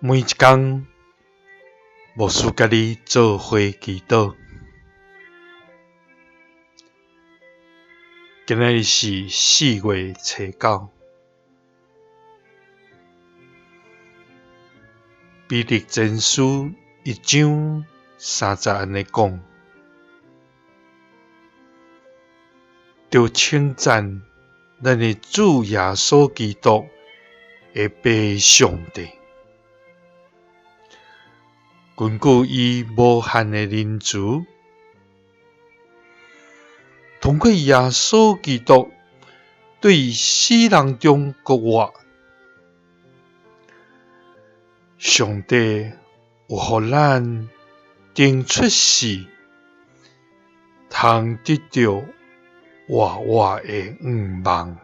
每一工，牧師佮你做伙祈禱。今仔日是4月初9，彼得前書1章3節按呢講：著稱讚咱的主耶穌基督的父上帝。根據伊無限的仁慈，通過耶穌基督對死人中復活，上帝有予咱重出世，通得著活活的向望。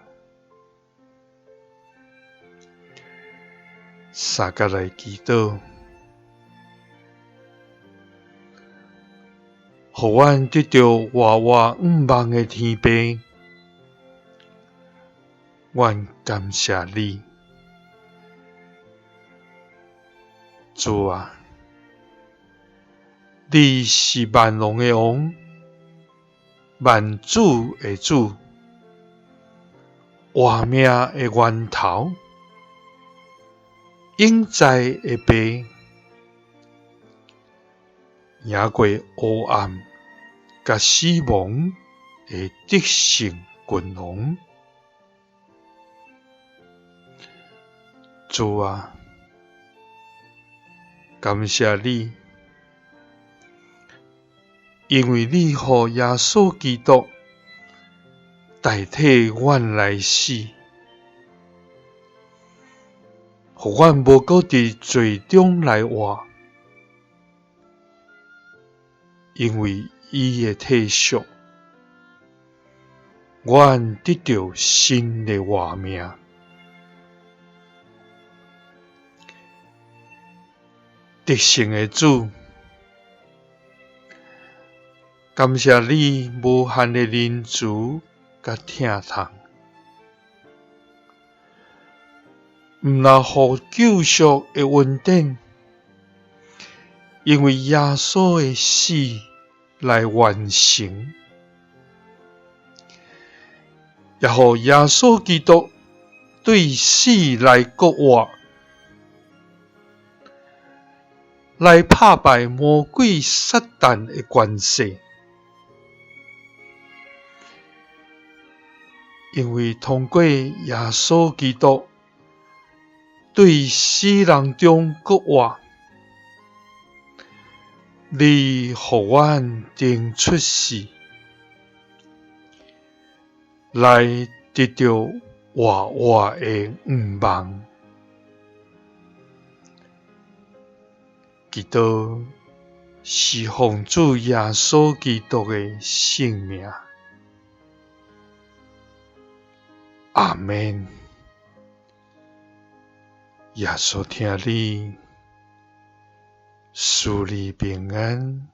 三佮來祈禱。予阮得著活活向望的天父，阮感謝你，主啊，你是萬王的王，萬主的主，活命的源頭，永在的父。贏過黑暗佮死亡的得勝君王，主啊，感謝你，因為你予耶穌基督代替阮來死，予阮無閣佇罪中來活。因為伊的體恤，阮得著新的活命。得勝的主，感謝你無限的仁慈佮疼痛，毋但予救贖的恩典，因為耶穌的死來完成，也予耶穌基督對死來復活，來拍敗魔鬼撒旦的權勢。因為通過耶穌基督對死人中復活，你予阮重出世，來得著活活的向望。祈禱是奉主耶穌基督的聖名。阿們。耶穌疼你，賜你平安。